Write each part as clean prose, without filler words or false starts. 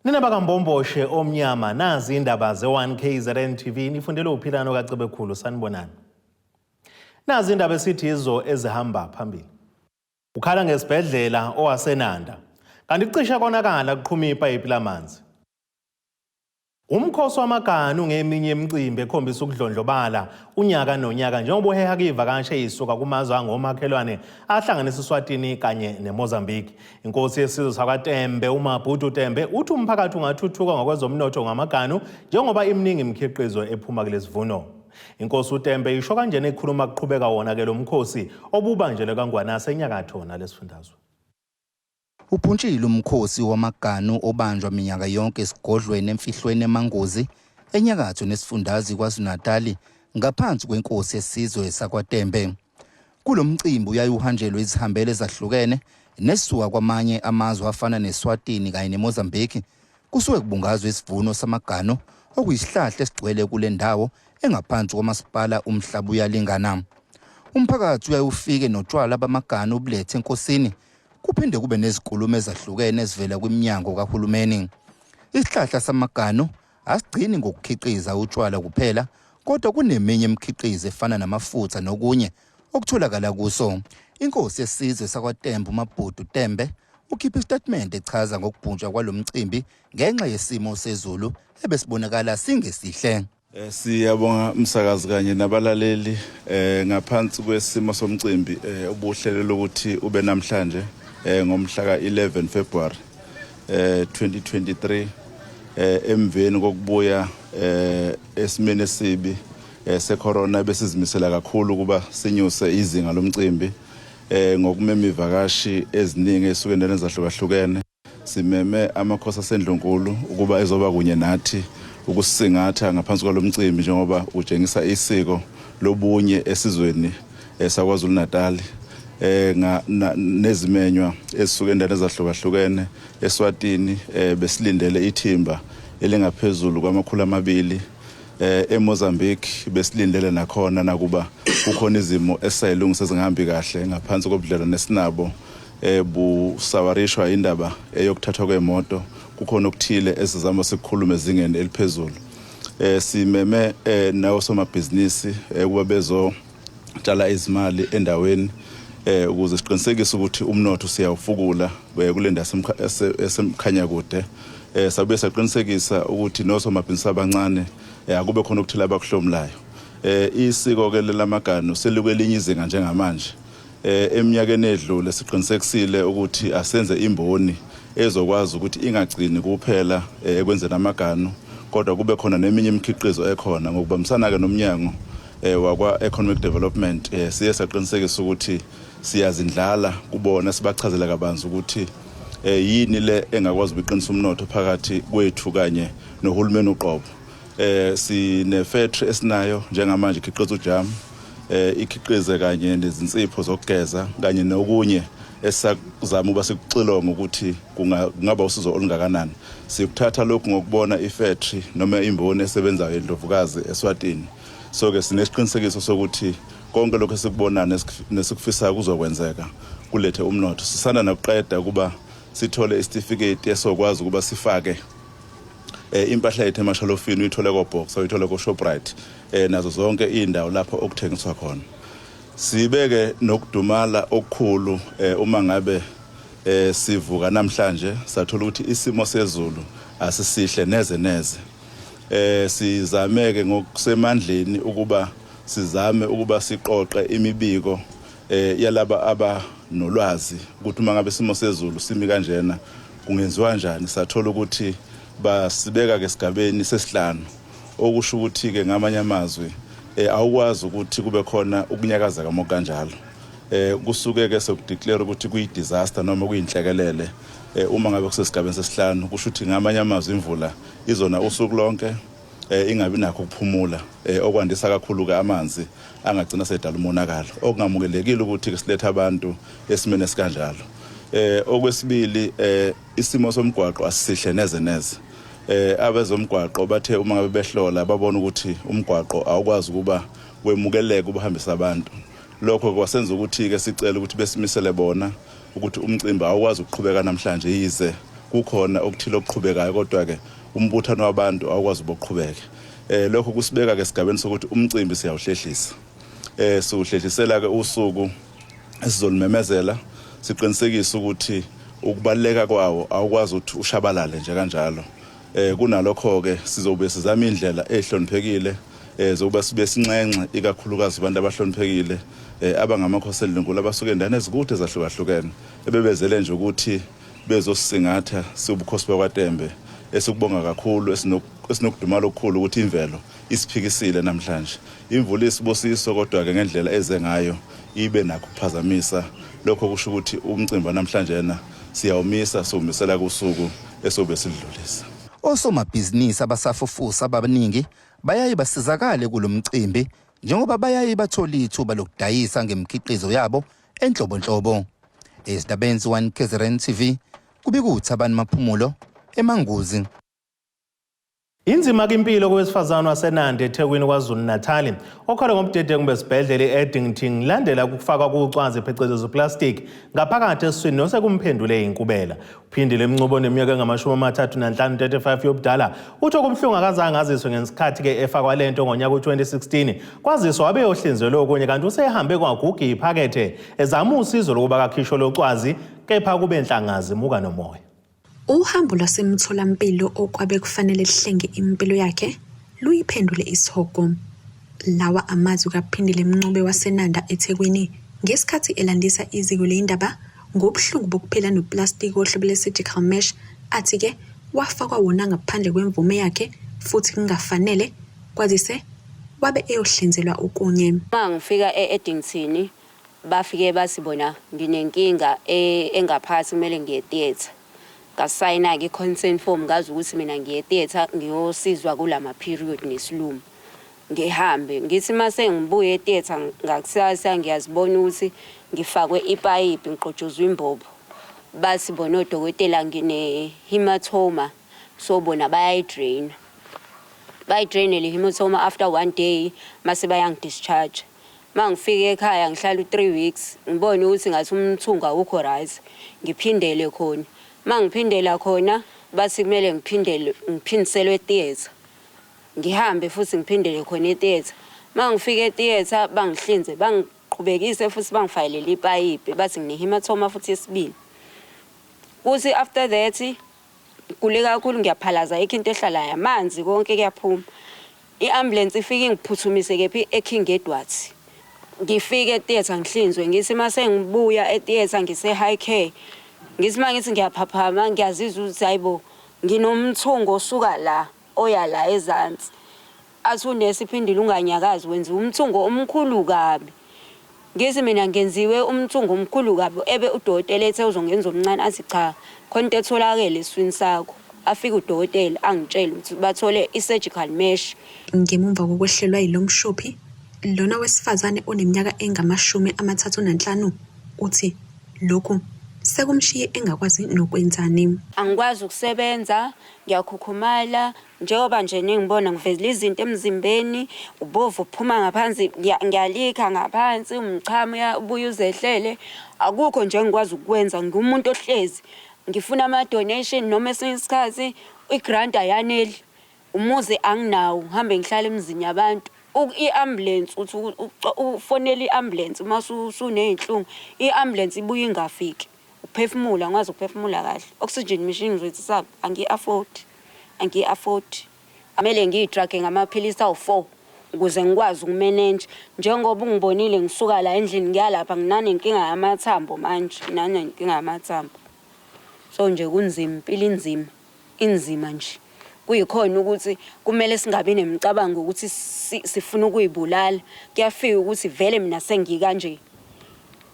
Nina bakaMbomboshe omnyama, nazi indaba ze-1 KZN TV, nifundele uPhilano kaCebekhulu. Sanibonani. Nazi indaba esithi izo ezihamba phambili. Ukhala ngesibhedlela owaseNanda. Kanti kucishe konakala kuqhuma ipayipi lamanzi. Umkhosi wamaganu ngeminye imicimbi ekhombisa ukudlondlobala unyaka nonyaka njengoba uheha kuyivakashi eyisuka kumazwe angomakhelwane ahlanganisa iSwatini kanye neMozambique. Inkosi yesizwe sakwaTembe uMabhudu Tembe uthi umphakathi ungathuthuka ngokwezomnotho ngamaganu njengoba iminingi imikhiqizo ephuma kulesivuno. Inkosi uTembe isho kanjena ikhuluma kuqhubeka wona ke lo mkhosi obubanjelwe kaNgwanase enyakatho nalesifundazwe. Ubhuntshile umkhosi wamaganu obanjwa minyaka yonke esigodlweni eMfihlweni eManguzi, enyakatho nesifundazwe iKwaZulu-Natali ngaphansi kwenkosi yesizwe sakwaTembe. Kulo mcimbi uyaye uhanjelwe izihambeli ezahlukene nezisuka kwamanye amazwe afana neSwatini kanye neMozambique. Kusuke kubungazwa isivuno samaganu okuyisihlahla esigcwele kule ndawo engaphansi komasipala uMhlabuyalingana. Umphakathi uyaye ufike notshwala bamaganu ubulethe enkosini Kuphinde kube nezinkulumo ezahlukene ezivela kwiminyango kahulumeni. Isihlahla samaganu asigcini ngokukhiqiza utshwala kuphela kodwa kuneminye imikhiqizo efana namafutha nokunye okutholakala kuso. Inkosi yesizwe sakwaTembe uMabhudu Tembe ukhiphe isitatimende echaza ngokubhuntsha kwalo mcimbi ngenxa yesimo sezulu ebesibonakala singesihle. Siyabonga umsakazi kanye nabalaleli ngaphansi kwesimo somcimbi obuhlelelwe ukuthi ube namhlanje ngomhla ka-11 February 2023, emveni kokubuya esimeni esibi secorona, besizimisela kakhulu ukuba sinyuse izinga lomcimbi ngokumema ivakashi eziningi esuke endaweni ezahlukahlukene. Simeme amakhosi aseNdlunkulu ukuba ezoba kunye nathi ukusingatha ngaphansi kwalomcimbi njengoba utshengisa isiko lobunye esizweni saKwaZulu Natal, nezimenywa ezisuka endaweni ezahlukahlukene eSwatini. Besilindele ithimba elingaphezulu kwama-200. EMozambique besilindele nakhona, nakuba kukhona izimo esisayilungisa ezingahambi kahle ngaphansi kobudlelwane esinabo, busawarishwa indaba eyokuthathwa kwemoto, kukhona okuthile esizama sikukhulume ezingeni eliphezulu. Simeme nawo somabhizinisi ukuba bezotshala izimali endaweni ukuze siqinisekise ukuthi umnotho siyawufukula kule ndawo esemkhanya kude. Sabuye saqinisekisa ukuthi nosomabhizinisi abancane akube khona okuthile abakuhlomulayo. Isiko ke lelamaganu selikwelinye izinga njengamanje. Eminyakeni edlule siqinisekisile ukuthi asenze imboni ezokwazi ukuthi ingagcini kuphela ekwenzeni amaganu kodwa kube khona neminye imikhiqizo ekhona. Ngokubambisana ke nomnyango wakwa Economic Development, siye saqinisekisa ukuthi siyazindlala kubona, sibachazela kabanzi ukuthi yini le engakwazi ukuqinisa umnotho phakathi kwethu kanye nohulumeni uqobo. Sine factory esinayo njengamanje ikhiqiza ujamu, ikhiqize kanye nezinsipho zokugeza kanye nokunye esizama ukuba sikuxilonge ukuthi kungaba usizo olungakanani. Sikuthatha lokhu ngokubona ifactory noma imboni esebenzayo eNdlovukazi eSwatini. So ke sinesiqinisekiso sokuthi konke lokho esikubonayo nesikufisayo kuzokwenzeka, kulethe umnotho. Sisanda nokuqeda ukuba sithole isitifiketi esokwazi ukuba sifake impahla yethu emashalofini, uyithole ko-Boxer, uyithole ko-Shoprite, nazo zonke iy'ndawo lapho okuthengiswa khona. Sibeke nokudumala okukhulu uma ngabe sivuka namhlanje sathola ukuthi isimo sezulu asisihle neze neze. Sizameke ngokusemandleni ukuba sizame ukuba siqoqe imibiko yalaba abanolwazi ukuthi uma ngabe isimo sezulu simi kanjena kungenziwa kanjani. Sathola ukuthi basibeka ke esigabeni sesihlanu, okusho ukuthi ke ngamanye amazwi awukwazi ukuthi kube khona ukunyakaza kamo kanjalo. Kusuke ke sekudeclare ukuthi kuyi disaster noma kuyinhlekelele. Uma ngabe kusesigabeni sesihlanu, kusho ukuthi ngamanye amazwi imvula izona usuku lonke, ingabi nakho ukuphumula, okwandisa kakhulu ke amanzi angagcina sedala umonakalo okungamukelekile ukuthi ke silethe abantu esimene esikanjalo. Okwesibili, isimo somgwaqo asisihle neze neze. Abezomgwaqo bathe uma ngabe behlola babona ukuthi umgwaqo awukwazi ukuba wemukeleke ubuhambisa abantu. Lokho kwasenza ukuthi ke sicela ukuthi besimisele bona ukuthi umcimbi awukwazi ukuqhubeka namhlanje yize Kukhona okuthile okuqhubekayo, kodwa-ke umbuthano wabantu awukwazi ukuqhubeke. Lokho kusibeka ke esigabeni sokuthi umcimbi siyawuhlehlisa. Siwuhlehlisela ke usuku esizolumemezela, siqinisekise ukuthi ukubaluleka kwawo awukwazi ukuthi ushabalale nje kanjalo. Kunalokho ke sizobe sizama indlela ehloniphekile zokuba sibe sinxenxe ikakhulukazi abantu abahloniphekile, abangamakhosi endlunkulu abasuke endaweni ezikude ezahlukahlukene, ebebezele nje ukuthi bezosisingatha siwubukhosi bakwaTembe, esikubonga kakhulu, esinokudumala okukhulu ukuthi imvelo isiphikisile namhlanje. Imvula isibusiso, kodwa ke ngendlela eze ngayo ibe nakho ukuphazamisa. Lokho kusho ukuthi umcimbi namhlanje na siyawumisa, siwumisela kusuku esobe sidlulisa. Osomabhizinisi abasafufusa abaningi bayaye basizakale kulomcimbi njengoba bayaye bathole ithuba lokudayisa ngemikhiqizo yabo enhlobonhlobo. Ezindabeni 1 KZN TV, kubika uThabani Maphumulo eManguzi. Inzima kimpilo kowesifazane waseNanda eThekwini KwaZulu-Natal okhale ngobudedengu besibhedlela e-Addington landela ukufakwa kucwazi phecelezi uplastic ngaphakathi esiswini nosekumphendule inkubela. Uphindile Mncubo neminyaka engama-35, 35 yobudala, uthi okubuhlungu akazange aziswe ngesikhathi-ke efakwa lento ngonyaka u-2016, kwaziswa wabe yohlinzelwe okunye kanti usehambe kwaguga iphakethe ezama usizo lokuba kakhishwe locwazi, kepha kube nhlangazi muka nomoya. Uhambo lwasemtholampilo okwabe kufanele luhlenge impilo yakhe luyiphendule isihogo. Lawa amazwi kaPhindile Mncube waseNanda eThekwini ngesikhathi elandisa iziko leyindaba ngobuhlungu bokuphila noplastiki wohlobo lwe-surgical mesh athi-ke wafakwa wona ngaphandle kwemvume yakhe futhi kungafanele, kwazise wabe eyohlinzelwa okunye. Uma ngifika e-Addington bafike bathi bona nginenkinga engaphathi, kumele ngiye theatre. Ngasayina-ke i-consent form, ngazi ukuthi mina ngiye theatre ngiyosizwa kulama period nesilumo. Ngihambe ngithi uma sengibuye e-theatre ngakusasa ngiyazibona ukuthi ngifakwe ipayipi, ngiqotshozwe imbobo. Bathi bona odokotela ngine-hematoma, so bona bayayidraina. Bayidraine le hematoma, after one day mase bayangidischarge. Uma ngifika ekhaya ngihlala u-3 weeks, ngibone ukuthi ngathi umthungo awukho right, ngiphindele khona. Uma ngiphindela khona bathi kumele ngiphindele, ngiphindiselwe e-theatre. Ngihambe futhi ngiphindele khona e-theatre. Uma ngifika e-theatre bangihlinze, bangiqhubekise futhi bangifayelele ipayipi, bathi ngine-hematoma futhi yesibili. Kuthi after that ngigule kakhulu, ngiyaphalaza, ayikho into ehlalayo, amanzi konke kuyaphuma. I-ambulance ifike ingiphuthumise kephi? E-King Edwards. Ngifike e-theatre ngihlinzwe, ngithi uma sengibuya e-theatre ngise-high care, ngithi uma ngithi ngiyaphaphama ngiyazizwa ukuthi hayibo, nginomthungo osuka la oya la ezansi. Athi unesi, "Phindile, unganyakazi, wenziwa umthungo omkhulu kabi." Ngithi mina ngenziwe umthungo omkhulu kabi ebe udokotela ethe uzongenza omncane? Athi cha, khona into etholakele esiswini sakho. Afike udokotela angitshele ukuthi bathole i-surgical mesh. Ngemumva kokwehlelwa yilo mshophi, lona wesifazane oneminyaka engama-35 uthi lokhu sekumshiye engakwazi nokwenzani. Angikwazi ukusebenza, ngiyakhukhumala, njengoba nje ningibona ngivezile izinto emzimbeni, ubovu buphuma ngaphansi, ngiyalikha ngaphansi, umchamo ubuye uzehlele. Akukho nje engikwazi ukukwenza, ngiwumuntu ohlezi ngifuna ama-donation noma esinye isikhathi i-grant ayaneli. Umuzi anginawo, ngihambe ngihlale emizini yabantu. I-ambulance, uthi ufonela i-ambulance uma usuney'nhlungu, i-ambulance ibuye ingafiki. Ukuphefumula, angikwazi ukuphefumula kahle. Oxygen machine ngizoyithathaphi? Angiyi-afford, angiyi-afford. Kumele ngiyidrage ngamaphilisi awu-4 ukuze ngikwazi ukumenenja. Njengoba ungibonile ngisuka la endlini ngiya lapha, nginanenkinga yamathambo manje, nginanenkinga yamathambo. So nje kunzima, impilo inzima, inzima nje. Kuyikhona ukuthi kumele singabi nemicabango ukuthi sifuna ukuyibulala. Kuyafika ukuthi vele mina sengikanje.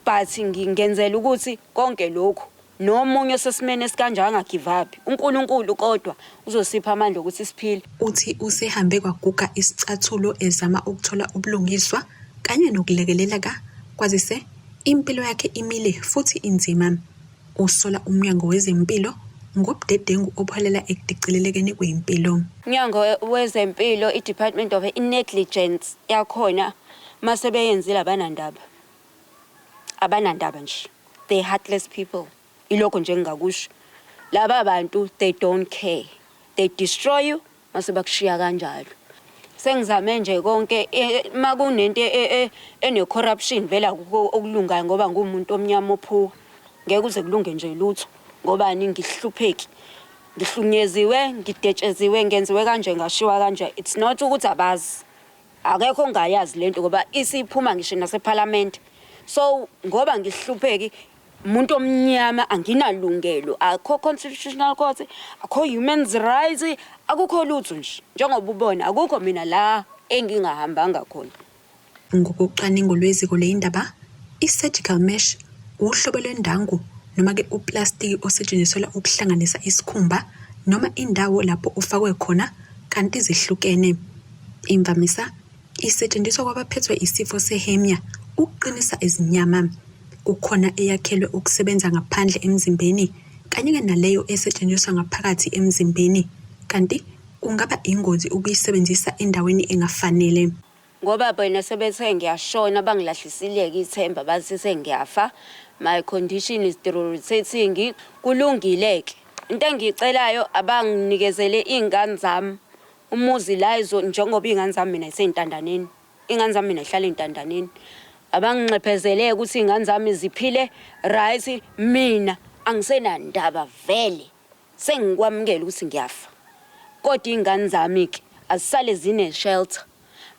But ngingenzela ukuthi konke lokhu nomunye osesimeni esikanje angagive up. UNkulunkulu kodwa uzosipha amandla ukuthi siphile. Uthi usehambe kwaguga isicathulo ezama ukuthola ubulungiswa kanye nokulekeleleka, kwazise impilo yakhe imile futhi inzima. Usola uMnyango WezeMpilo ngobudedengu obuholela ekudicilelekeni kwempilo. Umnyango WezeMpilo, i-Department of i-negligence yakhona, mase beyenzile abanandaba. Abanandaba nje. They heartless people. Ilokho nje engingakusho. Laba bantu they don't care, they destroy you mase bakushiya kanjalo. Sengizame nje konke, uma kunento ene-corruption vele akukho okulungayo ngoba nguwumuntu omnyama ophuwa. Ngeke kuze kulunge nje lutho ngobani ngihlupheki. Ngihlukunyeziwe, ngidetsheziwe, ngenziwe kanje ngashiwa kanje. It's not ukuthi abazi. Akekho ongayazi lento ngoba isiphuma ngisho nasephalamende. So ngoba ngihlupheki umuntu omnyama anginalungelo, akho constitutional court, akho human rights, akukho lutho nje. Njengoba ubona akukho mina la engingahambanga khona. Ngokocwaningo lweziko leyindaba, i-surgical mesh uhlobo lwendangu noma-ke uplastiki osetshenziselwa ukuhlanganisa isikhumba noma indawo lapho ufakwe khona kanti zihlukene. Imvamisa isetshenziswa kwabaphethwe isifo se-hernia ukuqinisa izinyama. Kukhona eyakhelwe ukusebenza ngaphandle emzimbeni kanye-ke naleyo esetshenziswa ngaphakathi emzimbeni kanti kungaba ingozi ukuyisebenzisa endaweni engafanele. Ngoba bona sebethe ngiyashona, bangilahlisileke ithemba, bathi sengiyafa. My condition is deteriorating. Kulungile-ke. Into engiyicelayo abanginikezele iy'ngane zami umuzi la njengoba iy'ngane zami mina zisey'ntandaneni. Iy'ngane zami mina zihlala ey'ntandaneni. Abanginxephezeleke ukuthi iy'ngane zami ziphile right, mina angisenandaba vele. Sengikwamukela ukuthi ngiyafa. Kodwa iy'ngane zami-ke azisale zine-shelter.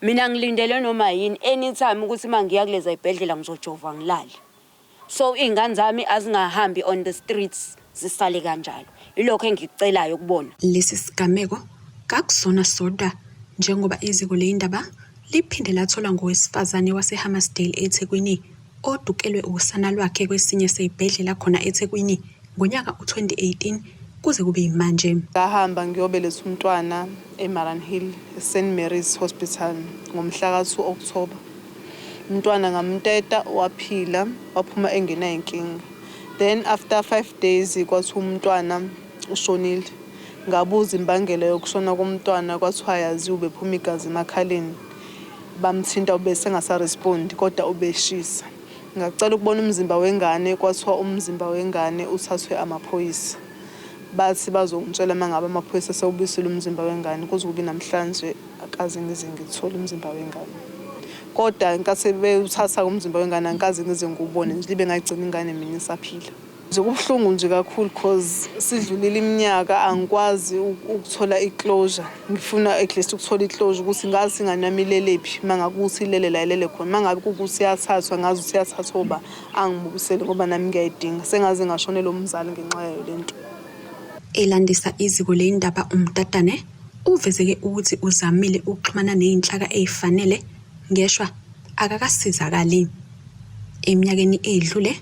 Mina ngilindele noma yini anytime ukuthi uma ngiya kuleza y'bhedlela ngizojova ngilale. So iy'ngane zami azingahambi on the streets, zisale kanjalo. Ilokho engikucelayo kubona. Lesi sigameko kakusona sodwa njengoba iziko leyindaba liphinde latholwa ngowesifazane waseHammarsdale eThekwini odukelwe usana lwakhe kwesinye sey'bhedlela khona eThekwini ngonyaka u-2018 kuze kube yimanje. Ngahamba ngiyobeletha umntwana eMariannhill, eSt Mary's Hospital ngomhla ka-2 October. Umntwana ngamteta waphila, waphuma engenayo inkinga. Then after 5 days kwathiwa umntwana ushonile. Ngabuza imbangela yokushona komntwana kwathiwa yaziwa ubephuma igazi emakhaleni. Bamthinta ubesengasarespondi kodwa ubeshisa. Ngacela ukubona umzimba wengane kwathiwa umzimba wengane uthathwe amaphoyisa. Bathi bazongitshela uma ngabe amaphoyisa esewubuyisile umzimba wengane kuze kube namhlanje akaze ngize ngithole umzimba wengane. Kodwa ngenkathi bewuthatha umzimba wengane angikaze ngize ngiwubone nje libe ngayigcina ingane mina isaphila. Nje kubuhlungu nje kakhulu cause sidlulile iminyaka angikwazi ukuthola i-closure. Ngifuna at least ukuthola i-closure ukuthi ngazi ingane yami ilelephi, uma ngabe kuwukuthi ilele la ilele khona. Uma ngabe kuwukuthi iyathathwa ngazi ukuthi iyathathwa uba angibuyisele ngoba nami ngiyayidinga. Sengaze ngashonelwa umzali ngenxa yayo le nto. Elandisa iziko leyindaba uMtatane uvezeke ukuthi uzamile ukuxhumana nezinhlaka ezifanele ngeshwa akakasizakali. Eminyakeni edlule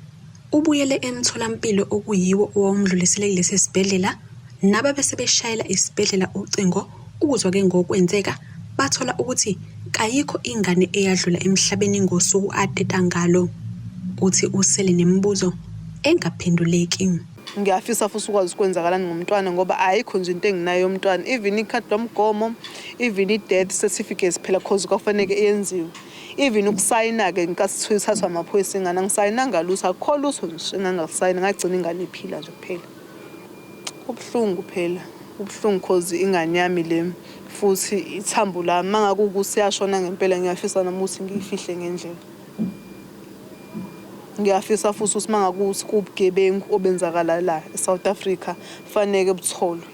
ubuyele emtholampilo okuyiwo owawumdlulisele kulesi sibhedlela nababe sebeshayela isibhedlela ucingo ukuzwa-ke ngokwenzeka bathola ukuthi kayikho ingane eyadlula emhlabeni ngosuku ateta ngalo. Uthi usele nemibuzo engaphenduleki. Ngiyafisa futhi ukwazi ukwenzakalani ngomntwana ngoba ayikho nje into enginayo yomntwana, even ikhadi lomgomo, even i-death certificate phela cause kwakufaneke yenziwe. Even ukusayina-ke ngenkathi kuthiwa ithathwa amaphoyisa ingane angisayinanga lutho, akukho lutho nje engangalusayina, ngagcina ingane iphila nje kuphela. Kubuhlungu phela, kubuhlungu cause ingane yami le futhi ithambo lami. Uma ngabe kuwukuthi iyashona ngempela ngiyafisa nami ukuthi ngiyifihle ngendlela. Ngiyafisa futhi ukuthi uma ngabe kuwukuthi kuwubugebengu obenzakala la eSouth Africa kufaneke butholwe.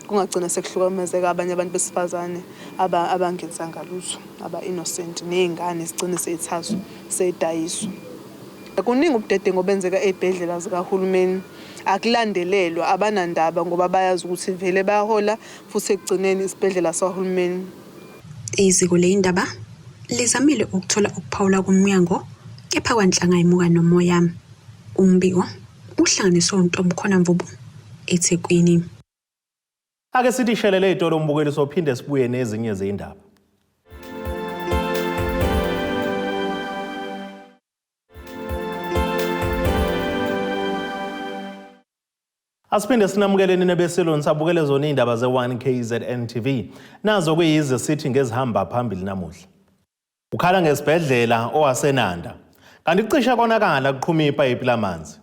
Kungagcina sekuhlukumezeka abanye abantu besifazane abangenzanga lutho, aba-innocent, ney'ngane zigcine sey'thathwa sey'dayiswa. Kuningi ubudedengu obenzeka ey'bhedlela zikahulumeni, akulandelelwa, abanandaba ngoba bayazi ukuthi vele bayahola futhi ekugcineni isibhedlela sikahulumeni. Iziko leyindaba lizamile ukuthola ukuphawula komnyango kepha kwanhlanga imuka nomoya. Umbiko uhlanganiswe uNtomkhona Mvubu eThekwini. Ake sithi shelele itolo umbukeli sophinde sibuye nezinye zindaba. Asiphinde sinamukeleni nebesiloni sabukele zona iy'ndaba ze-1 KZN TV. Nazo kuyize sithi ngezihamba phambili namuhla. Ukhala ngesibhedlela owaseNanda. Kanti cishe konakala kuqhuma ipayipi lamanzi.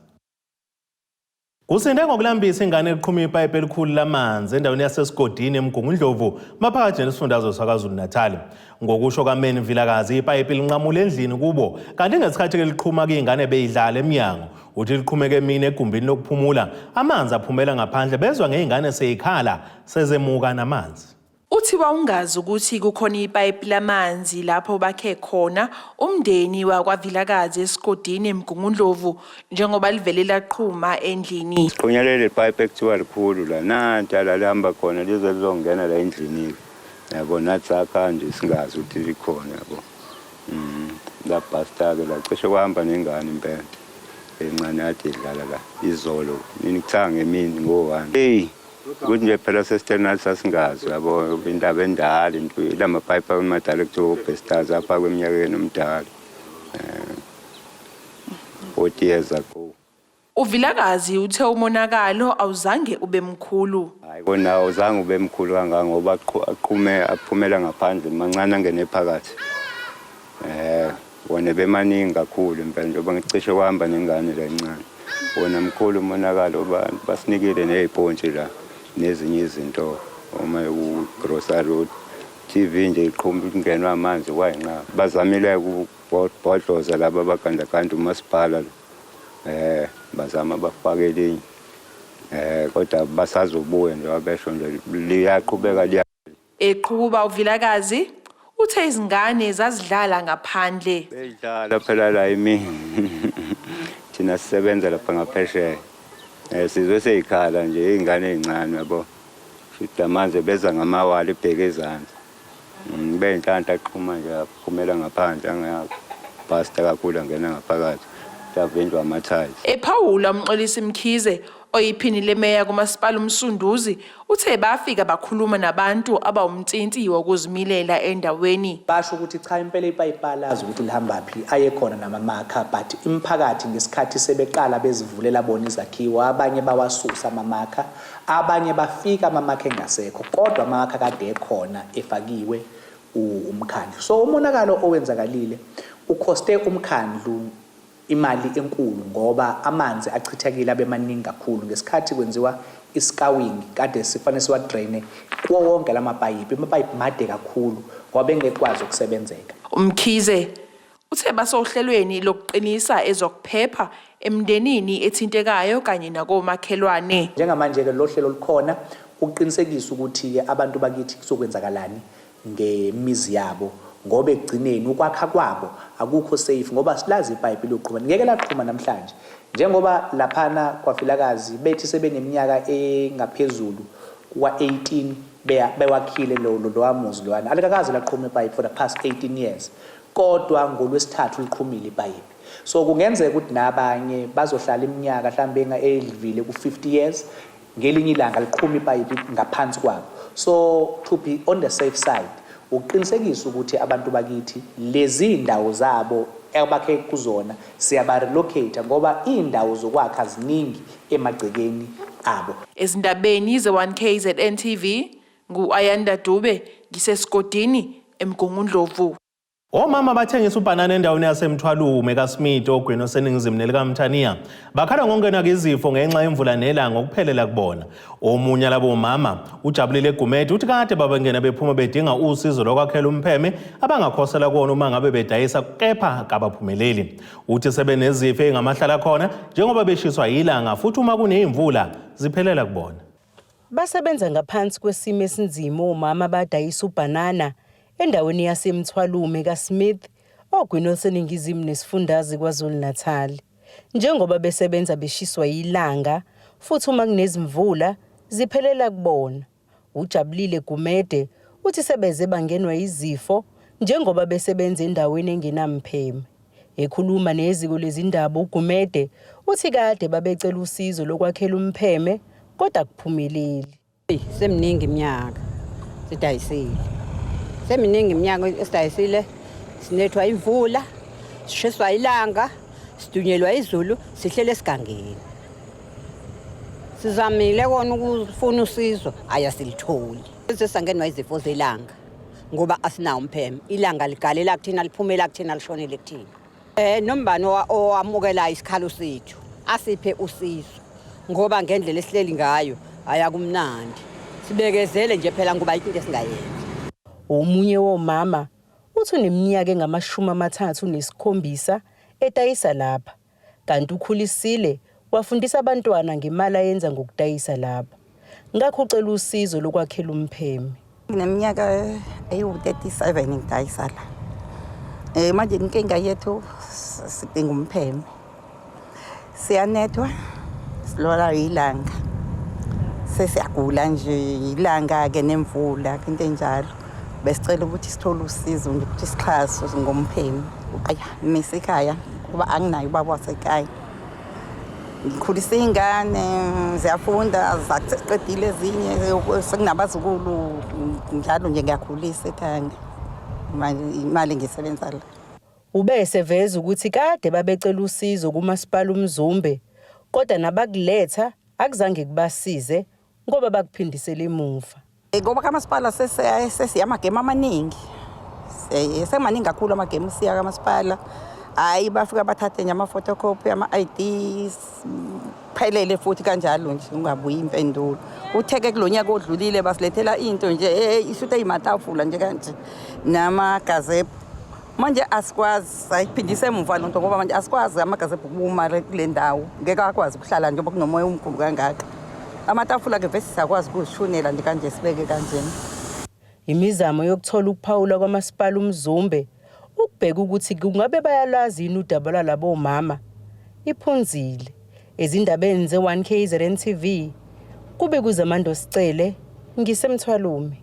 Kusinde ngokulambisa ingane eqhuma ipayipi elikhulu lamanzi endaweni yaseSigodini eMgungundlovu maphakathi nesifundazwe saKwaZulu-Natal. Ngokusho kaMeni Vilakazi, ipayipi linqamule endlini kubo kanti ngesikhathi ke liqhuma kuyingane beyidlala emnyango. Uthi liqhumeke emini egumbini lokuphumula, amanzi aphumela ngaphandle bezwa ngeyingane seyikhala sezemuka namanzi. Uthi wawungazi ukuthi kukhona ipayipi lamanzi lapho bakhe khona umndeni wakwaVilakazi esigodini eMgungundlovu njengoba livele laqhuma endlini. Siqhunyelele ipayipi ekuthiwa likhulu la nanti ala lihamba khona lize lizongena la endlini yabo, nathi sakha nje singazi ukuthi likhona yabo. Labhasta-ke la cishe kwahamba nengane impela encane ade idlala la izolo nini kuthanga emini ngo-1. Hey, ukuthi nje phela sesithe sasingazi yabo, indaba endala into lamapayipi amadala ekuthiwa obestars afakwe eminyakeni omdala 40 years ago. UVilakazi uthe umonakalo awuzange ube mkhulu. Hayi kona awuzange ube mkhulu kangaka ngoba aqhume aphumela ngaphandle mancane angene phakathi. Wona bemaningi kakhulu impela njengoba ngicishe kwahamba nengane la encane. Wona mkhulu umonakalo, basinikile nezipontshi la nezinye izinto uma ku-grocery TV nje iqhuma kungenwa amanzi kwayinqaba. Bazamile ukubhodloza laba abagandaganda umasipala lo. Bazama bafake elinye. Kodwa basazobuya nje besho nje liyaqhubeka liya. Eqhuba uVilakazi uthe izingane zazidlala ngaphandle. Bedlala phela la emini. Thina sisebenza lapha ngaphesheya. Sizwe seyikhala nje izingane ezincane yabo. Futhi amanzi beza ngamawali ebheke ezansi. Beyinhlanhla aqhuma nje aphumela ngaphandle angabhasta kakhulu angena ngaphakathi. Yavinjwa amathayisi. Ephawula uMxolisi Mkhize oyiphini lemeya kumasipala uMsunduzi uthe bafika bakhuluma nabantu abawumtsinti wokuzimilela endaweni. Basho ukuthi cha impela ipayipi alazi ukuthi lihamba phi, ayekhona namamakha, but imiphakathi ngesikhathi sebeqala bezivulela bona izakhiwo, abanye bawasusa amamakha, abanye bafika amamakha engasekho, kodwa amamakha kade ekhona efakiwe umkhandlu. So umonakalo owenzakalile ukhoste umkhandlu imali enkulu ngoba amanzi achithekile abe maningi kakhulu ngesikhathi kwenziwa i-scouring kade sifanele siwadraine kuwo wonke lamapayipi. Amapayipi made kakhulu ngoba bengekwazi ukusebenzeka. UMkhize uthe basohlelweni lokuqinisa ezokuphepha emndenini ethintekayo kanye nakomakhelwane. Njengamanje-ke lo hlelo lukhona ukuqinisekisa ukuthi-ke abantu bakithi kuzokwenzakalani ngemizi yabo, ngoba ekugcineni ukwakha kwabo akukho safe ngoba silazi ipayipi liyoqhuma, ngeke laqhuma namhlanje njengoba laphana kwaVilakazi bethi sebeneminyaka engaphezulu kwa-18 bewakhile lowa muzi lowana, alikakaze laqhuma ipayipi for the past 18 years, kodwa ngolwesithathu liqhumile ipayipi. So kungenzeka ukuthi nabanye bazohlala iminyaka mhlambe edlivile ku-50 years, ngelinye ilanga liqhuma ipayipi ngaphansi kwabo. So to be on the safe side, ukuqinisekisa ukuthi abantu bakithi lezi ndawo zabo abakhe kuzona siyaba-relocate ngoba iy'ndawo zokwakha ziningi emagcekeni abo. Ezindabeni ze-1KZN TV, ngu-Ayanda Dube, ngisesigodini eMgungundlovu. Omama bathengisa ubhanana endaweni yaseMthwalume kaSmith ogwini oseningizimu nelikaMthaniya bakhala ngokungenwa izifo ngenxa yemvula nelanga okuphelela kubona. Omunye labo mama ujabulile Gumede uthi kade babengena bephuma bedinga usizo lokwakhela umpheme abangakhosela kuwona uma ngabe bedayisa, kepha kabaphumeleli. Uthi sebenezifo ey'ngamahlala khona njengoba beshiswa yilanga futhi uma kuney'mvula ziphelela kubona. Basebenza ngaphansi kwesimo esinzima omama abadayisa ubhanana endaweni yaseMthwalume kaSmith ogwini oluseningizimu nesifundazwe KwaZulu-Natal. Njengoba besebenza beshiswa yilanga futhi uma kunezimvula ziphelela kubona. Ujabulile Gumede uthi sebeze bangenwa izifo njengoba besebenza endaweni engenampheme. Ekhuluma neziko lezindaba uGumede uthi kade babecela usizo lokwakhela umpheme kodwa akuphumeleli. Seminingi iminyaka sidayisile, seminingi iminyaka esidayisile, sinethwa imvula, sishiswa ilanga, sidunyelwa izulu, sihlele esigangeni. Sizamile kona ukufuna usizo, ayasilitholi. Sesangenwa izifo zelanga ngoba asinawo umpheme. Ilanga ligalela kuthina, liphumela kuthina, lishonele kuthina. Nombani owamukela isikhalo sethu asiphe usizo. Ngoba ngendlela esihleli ngayo ayakumnandi. Sibekezele nje phela ngoba ayikho into esingayenza. Omunye womama uthi uneminyaka engama-37 edayisa lapha kanti ukhulisile wafundisa abantwana ngemali ayenza ngokudayisa lapha. Ngakho ucela usizo lokwakhela umpheme. Ngineminyaka eyiwu-37 ngidayisa la. Manje inkinga yethu sidinga umpheme. Siyanethwa, silwala ilanga. Sesiyagula nje ilanga-ke nemvula into enjalo. Besicela ukuthi sithole usizo nje ukuthi sixhaswe ngompheme. Aya, mise ekhaya kuba anginayo ubaba wasekhaya. Ngikhulisa iy'ngane ziyafunda zakuqedile ezinye sekunabazukulu njalo nje ngiyakhulisa ekhaya imali ngiyisebenza la. Ube eseveza ukuthi kade babecela usizo kumasipala uMzumbe kodwa nabakuletha akuzange kubasize ngoba bakuphindisela emuva. Ngoba kamasipala sesiya amagemu amaningi, semaningi kakhulu amagemu siya kamasipala. Hhayi, bafika bathathe nje ama-photocopy, ama-I_D, phelele futhi kanjalo nje ungabuyi impendulo. Uthe-ke kulo nyaka odlulile basilethela into nje ishuthi eyimatafula nje kanje namagazebhu. Manje asikwazi, sayiphindisa emuva lonto ngoba manje asikwazi amagazebhu ukuma kule ndawo, ngeke akwazi ukuhlala njengoba kunomoya omkhulu kangaka. Amatafula-ke vese siyakwazi ukuzishunela nje kanje sibeke kanjena. Imizamo yokuthola ukuphawula kwamasipala uMzumbe ukubheka ukuthi kungabe bayalazi yini udaba lwalabo mama iphunzile. Ezindabeni ze-1 KZN TV kube kuZamando Sicele ngisemthwalume.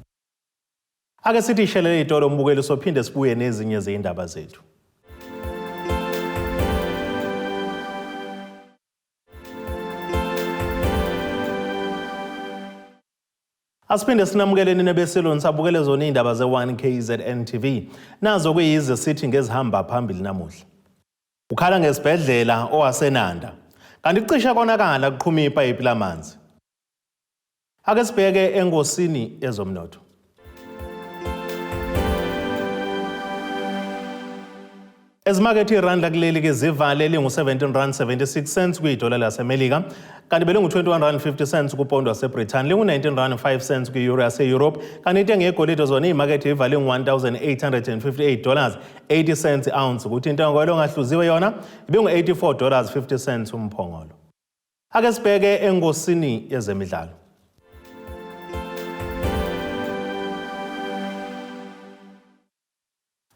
Ake sithi ishelele itolo umbukeli sophinde sibuye nezinye zeyindaba zethu. Asiphinde sinamukele nina besilo nisabukele zona iy'ndaba ze-1 KZN TV. Nazo kuyize sithi ngezihamba phambili namuhla. Ukhala ngesibhedlela owaseNanda. Kanti kucishe konakala kuqhuma ipayipi lamanzi. Ake sibheke engosini yezomnotho. Ezimakethe irandi lakuleli ke zivale lingu-17 rand 76 cents kwidola laseMelika kanti belingu-21 rand 50 cents kupondo waseBrithani, lingu-19 rand 5 cents kwi-euro yase-Europe, kanti intengo yegolide zona iyimakethe ivale ingu-1858 dollars 80 cents i-ounce, kuthi intengo yelo ngahluziwe yona ibingu-84 dollars 50 cents umphongolo. Ake sibheke engosini yezemidlalo.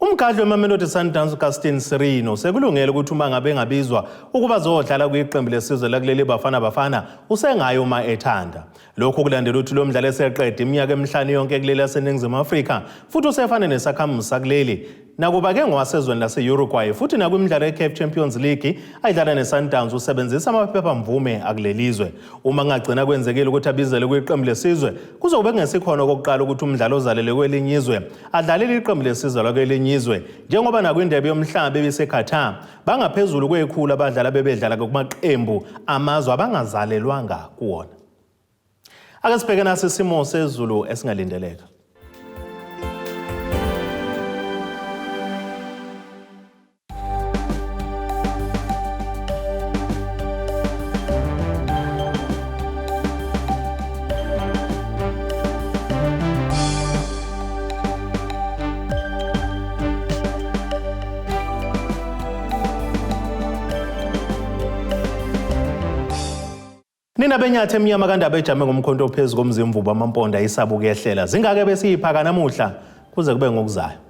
Umgadli weMamelodi Sundowns uGaston Sirino sekulungele ukuthi uma ngabe engabizwa ukuba azodlala kwiqembu lesizwe lakuleli Bafana Bafana usengayo uma ethanda. Lokhu kulandela ukuthi lo mdlali eseqede iminyaka emihlanu yonke kuleli laseNingizimu Afrika futhi usefane nesakhamuzi sakuleli. Nakuba-ke ngowasezweni lase-Uruguay futhi nakwimidlalo ye-CAF Champions League ayidlala ne-Sundowns usebenzisa amaphephamvume akulelizwe. Uma kungagcina kwenzekile ukuthi abizelwe kwiqembu lesizwe kuzobe kungesikhona okokuqala ukuthi umdlali ozalelwe kwelinye izwe adlalele iqembu lesizwe lakwelinye izwe, njengoba nakwindebe yomhlaba ebiseQatar bangaphezulu kwekhulu abadlali abebedlala kumaqembu amazwe abangazalelwanga kuwona. Ake sibheke nasi isimo sezulu esingalindeleka. Nina benyathi emnyama kandaba ejame ngomkhonto ophezu komzimvubu amamponda isabuka ehlela. Zingake besiyiphaka namuhla kuze kube ngokuzayo.